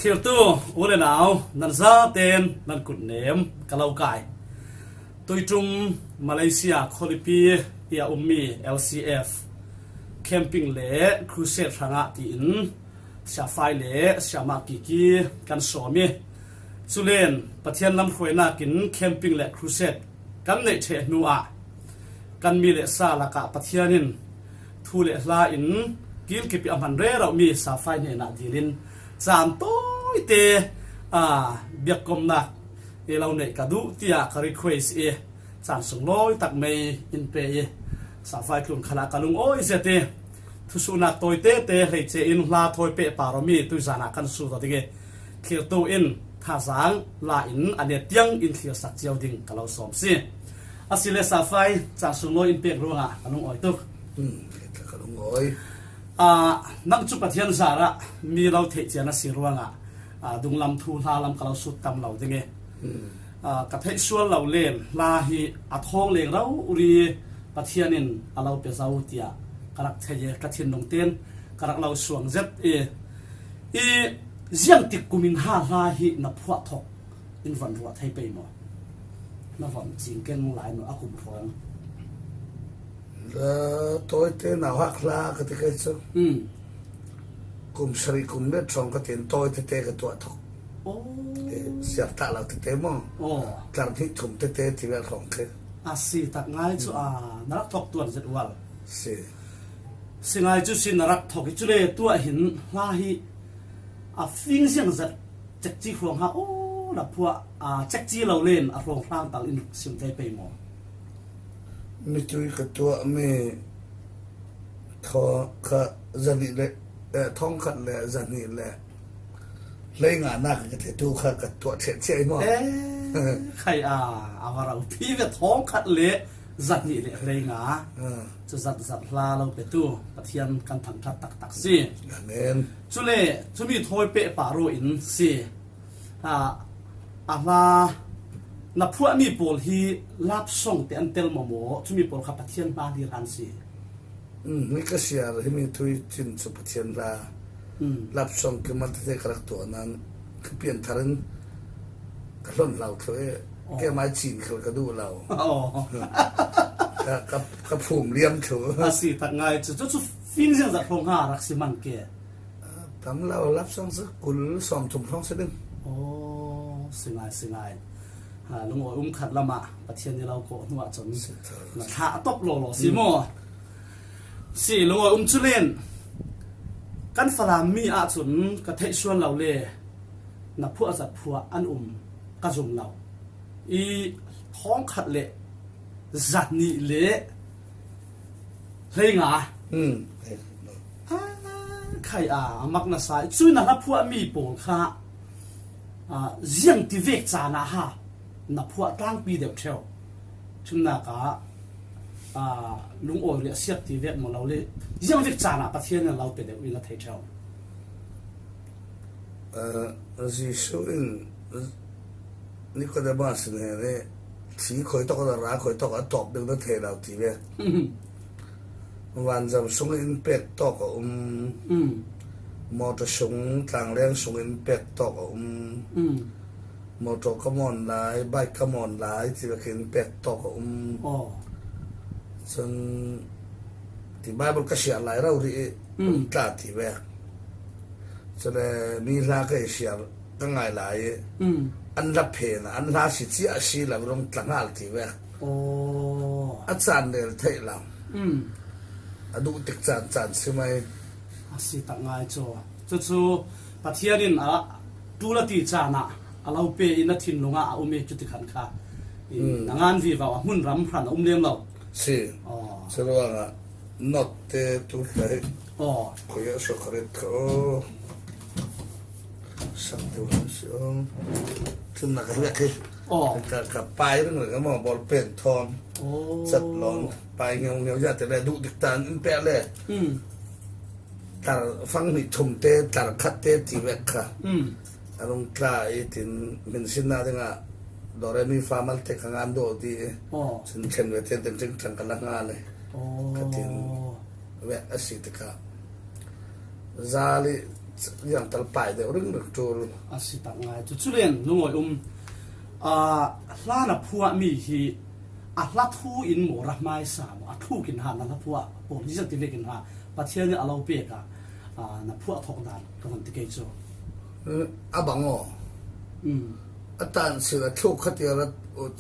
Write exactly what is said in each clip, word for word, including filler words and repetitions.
Thlirtu u le nau, nan zaten nan kutnem ka lo kai. Tuitum Malaysia khualipi i a ummi L C F camping le crusade hrangah tiin Sia Fai le Sia Maki ki kan sawm i, culen Pathian lamhruainakin camping le crusade kan neih ṭheh hnuah kan mi le sa lakah Pathian in thu le hla in kilkip i a hman rerauhmi Sia Fai hnenah dilin caan tawite, aa, biakkomnak i lo neih ka duh tiah ka request i caan sunglawi tak mei in pe i Sia Fai tlun khalah ka lungawi zet i thusuhnak tawitete hleice in hla thawi pehpar awmi tuizanah kan sut aw ding i thlirtu in thazaang la in a net tiang in thlirsak cio ding ka lo sawm si. Asile Sia Fai, caan sunglawi in pek ruangah ka lungawi tuk. Hmm, ka lungawi. Ah, nang cu Pathian zarah mi lo theih cian a si ruangah, ah, dunglam thu hla lam ka lo sut tam lo ding i, hmm, ah, ka theih sual lo len hla hi a thawng leng rori Pathian in a lo pe zo tiah ka rak thei i ka thinlung ten ka rak lo suang zet i, i ziangtik kum in ha hla hi na phuah thawk in von ruah thei pei maw? Na von cing keng lai maw a kum hrawng? La tawite nauhak hla ka ti kei cu. Hmm. Kum sarih kum riat hrawng ka tin tawite te ka tuah thawk. Oh. Eh, siar ta lo tete maw? Oh. Tlar hnih thum tete ti vel hrawng khi. A si tak ngai cu, hmm, a na rak thawk tuan zet ual. Si. Si ngai cu si na rak thawk i cu le tuah hin hla hi a fing ziang zat cekci hrawng ha aw na phuah, a, cekci lo len a hrawng hlang tal in sim thei pei maw? Mitui ka tuahmi thaw kha zahnih le, eh, thawngkhat le zahnih le hleinga nak ka thei tu kha ka tuah ṭheh ṭheh i maw? Eh, khai a, a va ro phi ve thawngkhat le zahnih le hleinga. Ah. Cu zat zat hla lo pe tu Pathian kan thangṭhat taktak si. Amen. Cule cumi thawi pehpar aw in si. Ah, a hla na phuahmi pawl hi love song te an tel maw maw? Cumi pawl kha Pathian hla hi hran si. Um, hi ka siar, himi thui cin cu Pathian hla. Um. Love song ki mal tete ka rak tuah nan ka pian thar in ka hlon hlau thlu e. Oh. Keimai cin khal ka duh lo. Oh. Ka, ka, ka phum liam thlu. A si tak ngai cu, cu, cu fin ziang zat hrawng ha rak si man ke. Tam lo, love song cu kul sawm thum hrawng si ding. Oh, si ngai, si ngai. Ha, lungawi um khat lamah Pathian i lo kawh hnuah cun si thar na thlah a top lawlaw si maw? Si, lungawi um cu len kan Falam mi ahcun ka theih sual lo le na phuah zat phuah an um ka zum lo. I thawngkhat le zahnih le hleinga. Hmm. Ah, khai a, a mak nasa i cui na hla phuahmi pawl kha, ah, ziang ti vek caan ah ha na phuah tlangpi deuh ṭheu. Thimnak ah, ah, lungawi riahsiat ti vek maw lo le, ziang vek caan ah Pathian in lo pe deuh i na thei ṭheu. Ah, Jesuh in Nikodemas nih, "Thli khuitawk a ra, khuitawk a tawp ding na thei lo," ti ve. Vanzam sung in pek tawk a um. Mm. Motor sung, tlangleng sung in pek tawk a um. Mm. Motor ka mawn lai, bike ka mawn lai, ti vekin pek tawk a um. Oh. Cun ti Bible ka siar lai rori i, mm, um tla ti ve. Cule mi hla ka i siar ka ngai lai i, mm, an hla phen, an hla si cia a si lo rung tla hngal ti ve. Oh. A caan rel theih lo. Mm. A duh tik caan caan si mai. A si tak ngai cu. Cucu Pathian in a ṭul a ti caan ah a lo pe in a thinlung ah a um i cuti khan kha in, mm, na ngan vivo a hmun ram hran a um lem lo. Si. Oh. Curuangah note tu tlai. Oh. Khuya so kharit kho. Sak tu han si ong. Thimnak ka hiak hi. Oh. Ka, ka pai ring ring maw, ball pen thawm. Oh. Chat lawn. Pai ngeu ngeu ya te le duh dik tan in pek le. Hmm. Tar fang hnih thum te, tar khat te ti vek kha. Hmm. A rung tla i tin min sinna dingah do re mi fa mal te ka ngan do ti. Oh. Sin thlen ve te tin ring thang ka la nga le. Oh. Ka tin vek a si tikah. Zal i Ziang tal pai deuh ringring tul. A si tak ngai cu. Cu len lungawi um. Aa, hla na phuahmi hi a hla thu in maw ra hmaisa maw, a thluk in ha na hla phuah pawl hi zat ti vekin ha Pathian nih a lo pek ah, aa, na phuah thawk dan ka van ti kei cu. A bang aw. Mm. A tan sin a thluk kha tiar a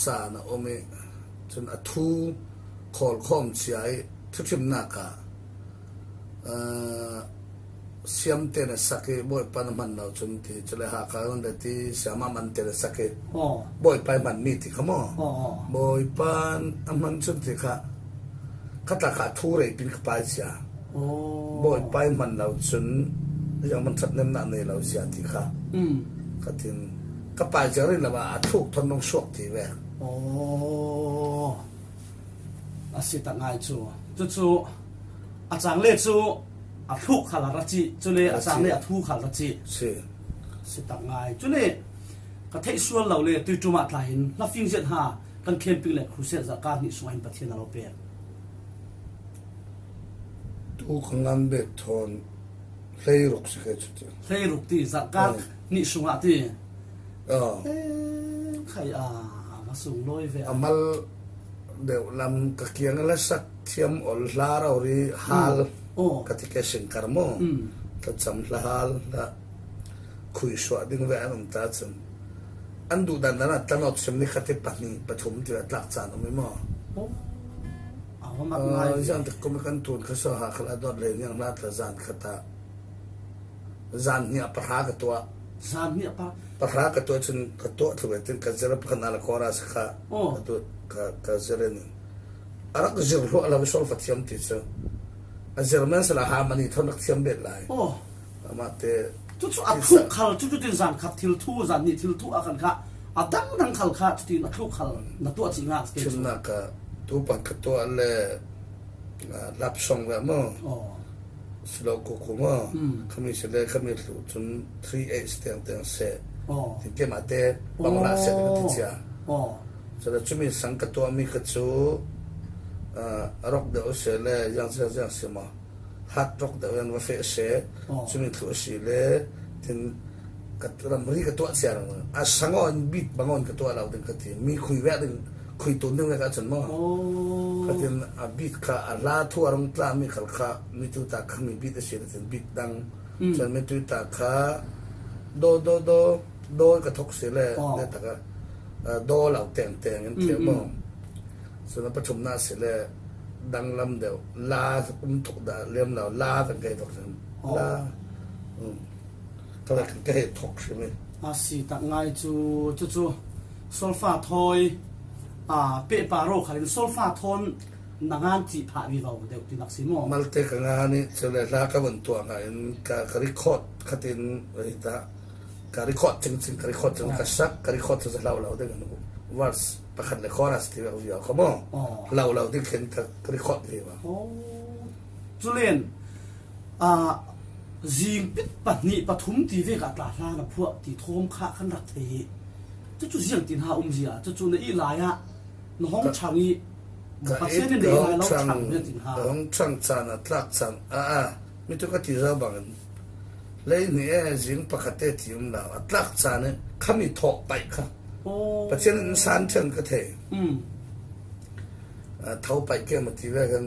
caan a um i cun a thu khawl khawm cia i thuthimnak ah, aa, siam tein a sak i Bawipa na hman lo cun ti, cule Hakha hun le ti siama man tein a sak i Bawipa i hmanmi ti kha maw? Bawipa a hman cun ti kha, kha ta kha a thu rei pin ka pai cia. Bawipa i hman lo cun ziang man ṭhat nemnak nei lo cia ti kha. Ka tin, ka pai cia rih lo ah a thluk thawn nung suak ti ve. A si tak ngai cu. Cucu a cang le cu a thluk khal a ra cih, cule a cang le a thu khal ra cih. Si. Si tak ngai. Cule ka theih sual lo le tuiṭum ah tla hin hla fing ziat ha kan camping le crusade zarhkar hnih sungah hin Pathian a lo pek. Tu ka ngan bet thawn hleiruk si kei cu ti. Hleiruk ti, zarhkar hnih sungah ti. Khai a, a va sung lawi ve. A mal deuh lam ka kiang a lasak thiam ol hla rori hal ka ti ke singkar maw? Ka cam hla hal hla khui suah ding ve an um ta cun an duh dan dan a tlanawt sim ni khat i pahnih pathum ti a tlak caan um i maw? A va mat ngai. Ziang tak kum i kan tun kha so ha khala dawt le niang hla tla zan khat ah zan hnih ah pahra ka tuah. Zan hnih ah pahra. Pahra ka tuah cun ka tuah thlu tin ka zir pakhat na la kawra si kha ka tuah ka, ka zir in a rak zir hluah lo solfa thiam ti cu a zir men sala ha mani thawn rak thiam bet lai. Amah te cucu a thluk khal, cucu tin zan khat thil thu, zan hnih thil thu a kan kha a dangdang khal kha cutin a thluk khal na tuah cih ngak ke cu. Thimnak ka tu pakhat ka tuah le, ah, lap song ve maw? Si lo kuku maw? Khami si le khami thlu cun three eight si tengteng seh. Tin keimah te bang la seh ka ti cia. Cule cumi sang ka tuahmi kha cu, ah, rock deuh si le ziang ziang ziang si maw? Hard rock deuh in va feh seh. Cumi thlu a si le tin ka ramri ka tuah cia ring. A sang aw in beat bang aw in ka tuah lo ding ka ti. Mi khui vek ding, khui tun ding vek a cun maw? Ka tin a beat kha a hla thu a rung tlami khal kha mi tu ta kha mi beat a si le tin beat dang. Cun mi tu ta kha do, do, do, do ka thok si le le tak a, a, do lo teng teng in thiam maw? Cun a pathumnak si le danglam deuh la um thok dah lem lo la kan kei thok cun la. Ka vek ka hei thok hrim i. A si tak ngai cu, cucu solfa thawi, a, pehpar aw khalin solfa thawn na ngan cih phah vivo deuh tinak si maw? Malte ka ngan i, cule hla ka vun tuah ngai in ka, ka record khatin hita, ka record cingcing, ka record cing ka sak, ka record cu hlau lo ding an verse pakhat le chorus ti vek vivo kha maw? Hlau lo ding khin ka record vivo. Culen, ah, zing pit pahnih pathum ti vek ah tla hla na phuah ti thawm kha kan rak thei hi. Cucu ziang tin ha um zia, cucu na ih lai ah na hong ṭhang i Pathian in na ih lai lo ṭhang na tin ha. Hong ṭhang caan a tlak caan a, a, mi tu ka ti zo bangin lei ni e zing pakhat te ti um lo a tlak caan e khami thawh paih kha. Pathian in san ṭhen ka thei. A, tho paih ke maw ti ve kan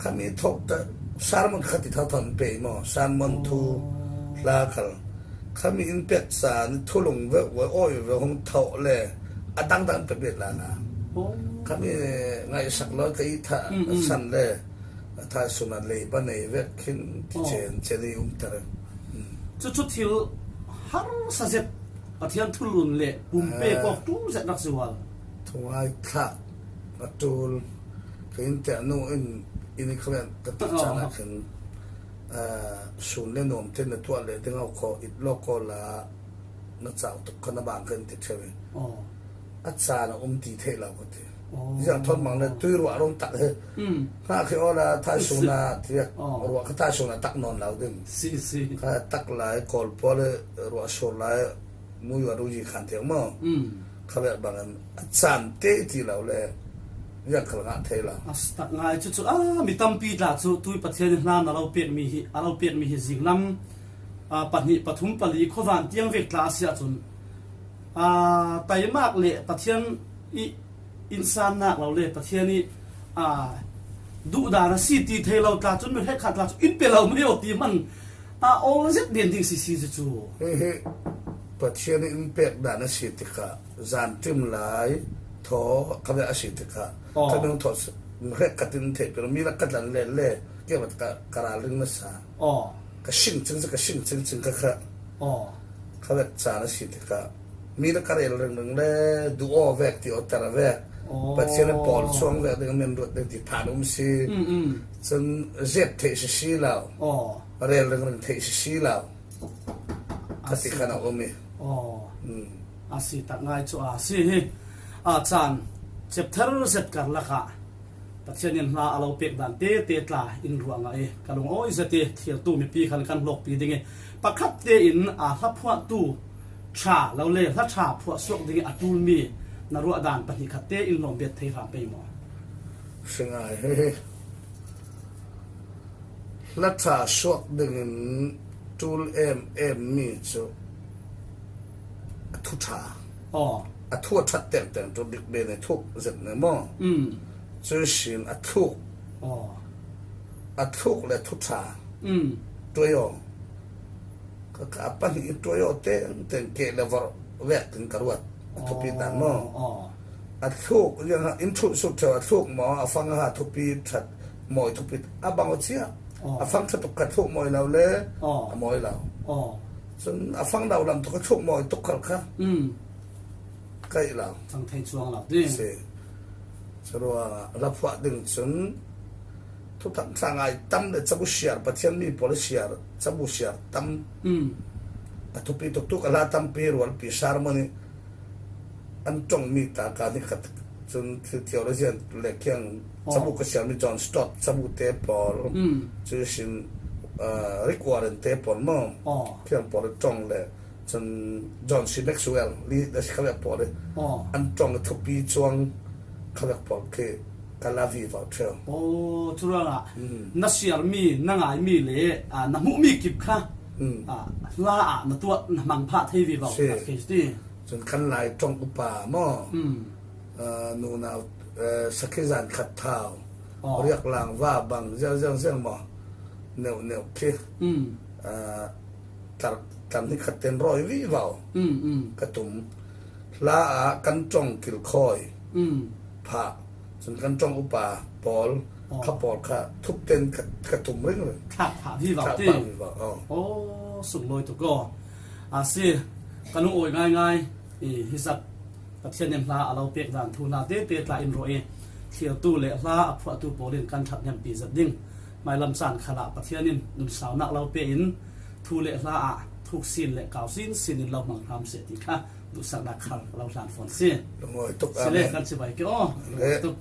khami thawk ta sermon kha ti tho tho an pe maw? Sermon thu hla khal khami in pek caan thulung ve ve awi ve hong thawh le a dangdang pe bet lana khami ngaihsak lawi ka i thah san le a thah suna lei ba nei vek khin ti chen chen i um ter. Cucu thil harsa zet Pathian thulun le pumpe kawk ṭul zet rak zual. Thungai thlah a ṭul. Ka innte nu in inn i khamen ka tak caan ah khin, ah, sun le nuam te na tuah le ding au khaw it lo kaw la na cau tuk kha na bang kan ti ṭheu i a caan a um ti theih lo ka ti. Ziang thawn mang le tui ruah rong tak he hna khi awla thai suna ti ruah kha thai suna tak nawn lo ding. Kha tak lai kawl pawl le ruah sur lai mu yuan ru yi khan tiang maw? Kha ve bangin a caan te ti lo le ziang khal ngah thei lo. A si tak ngai cu cu, a, mi tampi tla cu tui Pathian in hlan a lo pekmi hi, a lo pekmi hi zinglam Aa, pahnih, pathum, pali khuavan tiang vek tla a si ahcun, aa, taimak le Pathian i innsang nak lo le Pathian i, aa, duhdan a si ti thei lo tla cun mi hrekkhat tla cu in pe lo mai aw ti man, aa, awl zet den ding si si cu cu. Hihi, Pathian i in pek dan a si tikah zan ṭim lai thaw khavek a si tikah, aw, ka nung thaw si, hrekkhat in theih pin mi rak ka tlan le le, keimah ka, ka ralring nasa. Aw. Ka hring cing, ka hring cing cing ka kha. Aw. Khavek caan a si tikah mi rak ka rel ringring le, duh aw vek ti aw ter vek. Aw. Pathian a pawl chuang vek ding, men ruat ding ti than um si. Mm, mm. Cun zep theih si si lo. Aw. Rel ringring theih si si lo. A si. Ka ti khan a um i. Aw. Mm. A si tak ngai cu a si hi. A caan, chapter zet karlak ah Pathian in hla a lo pek dan tete tla in ruah ngah i, ka lungawi zet i, thlirtu mipi khan kan hlawkpi ding i, pakhat tein aa, hla phuahtu ṭha lo le hla ṭha phuah suak ding i a ṭulmi na ruah dan pahnih khat te in lawm bet thei hram pei maw? Si ngai hi hi. Hla ṭha suak dingin ṭul em em mi cu a thu ṭha. Aw. A thu a ṭhat tengteng cu dik ve ne thuk zet ne maw? Mm. Cu sin a thluk. Aw. A thluk le thu ṭha. Mm. Ṭuai aw. Ka, ka pahnih in ṭuai aw tengteng keh le vorh vek in ka ruat. A thupi dan maw? Aw, aw. A thluk, ziang ha, in ṭhulh sut ṭheu a thluk maw, a fang ha thupi ṭhat mawi thupi a bang aw cia. Aw. A fang ṭha tuk kha thluk mawi lo le, aw, a mawi lo. Aw. Cun a fang lo lam tuk a thluk mawi tuk khal kha. Mm. Kaih lo. Cang thei cuang lo ding. Si. Curuangah hla phuah ding cun thuthang thla ngai tam le cabu siar, Pathian mi pawl siar, cabu siar tam. Mm. A thupi tuktuk a hla tampi rualpi sermon i an ṭongmi ta ka ni khat cun theologian le kiang, aw, cabu ka siarmi John Stott cabu te pawl, mm, cu sin, ah, Rick Warren te pawl maw? Aw. Kiang pawl i ṭong le cun John C. Maxwell, leadership khavek pawl i, aw, an ṭong i thupi cuang khavek pawl khi ka la vivo ṭheu. Aw, curuangah, mm, na siarmi, na ngaimi le, ah, na hmuhmi kip kha, mm, ah, hla ah na tuah, na hmang phah thei vivo, si, khat khi si ti. Cun kan Lai ṭong upa maw? Mm. Ah, nunau, eh, sakhi zan khat thau, aw, riaklang va bang ziang ziang ziang maw? Neuh neuh khi. Mm. Ah, tar, tar ni khat ten rawi vivo. Mm, mm. Ka tum. Hla ah kan ṭong kilkhawi. Mm. Phah. Cun kan ṭong upa pawl, aw, kha pawl kha thup ten ka, ka tum ringring. Thlak phah vivo ti. Thlak phah vivo, aw. Aw, sunglawi tuk aw. A si, ka lungawi ngaingai. I, hi zat Pathian in hla a lo pek dan thu hla tete tla in ruah i, thlirtu le hla a phuahtu pawl in kan ṭhathnempi zat ding. Hmailam caan khal ah Pathian in nunsaunak lo pe in, thu le hla ah thuk sin le kau sin sin in lo hmang hram seh ti kha duhsaknak khal lo hlan fawn si. Lungawi tuk, si le, amen, kan chibai ke aw. Lungawi tuk.